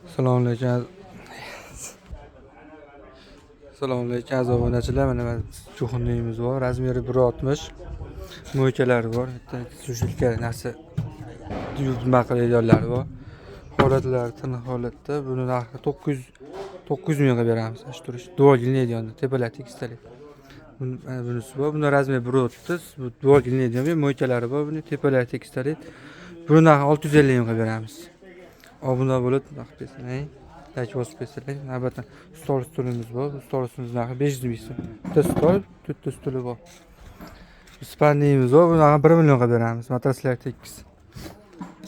Assalomu alaykum. Assalomu alaykum, aziz obunachilar. Mana кухонный imiz bor. Размер i 1.60. Мойка lari bor. Bitta сушилка, narsa yuvib nima qiladiganlari bor. Holatlari tiniq holatda. Buni narxi 900 mingga beramiz. Shu turish. Devor ilinadigan, tepalar tekislik. Buni, mana bunisi bor. Buni размер 1.30. Bu devor ilinadigan мойка lari bor. Buni tepalar tekislik. Buni narxi 650 mingga beramiz. Obuna bo'lib, nima qilib bersalar, layk bosib bersalar. Navbatdan stol stulimiz bor. Bu stol stulimiz narxi 500 ming so'm. Bitta stol, to'rtta stuli bor. Спальный imiz bor. Buni narxi 1 millionga beramiz. Matraslar tekis.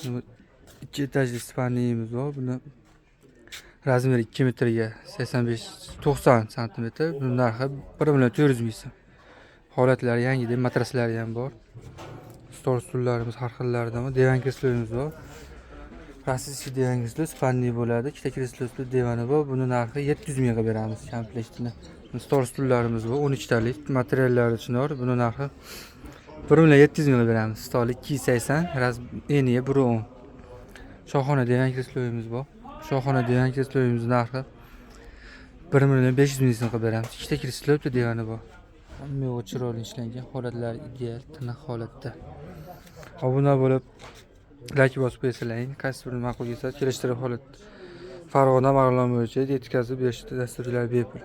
Bu ikki etajli спальный imiz bor. Buni размер i 2 metrga 85 90 santimetr. Buni narxi 1 million 400 ming so'm. Holatlari yangi deb matraslari ham bor. Stol stullarimiz har xillaridan bor. Divan kreslomiz bor. Российский divan kreslo, спальный bo'ladi. Ikkita kreslosi, divani bor. Buni narxi 700 mingga beramiz komplektini. Stol stullarimiz bor, 12 talik, materiallari chinor. Buni narxi 1 million 700 mingga beramiz. Stoli 280, eniga 1.10. Shohona divan kreslomiz bor. Shohona divan kreslomiz narxi 1 million 500 ming so'm qilib beramiz. Ikkita kreslo, bitta divani bor. Hamma yo'g'i chiroyli ishlangan, holatlari ideal, tiniq holatda. Obuna bo'lib, layk bosib qo'ysalaring, qaysi birini ma'qul kelsa, kelishtirib holat. Farg'ona, Marg'ilon bo'yicha yetkazib berish dasturlari bepul.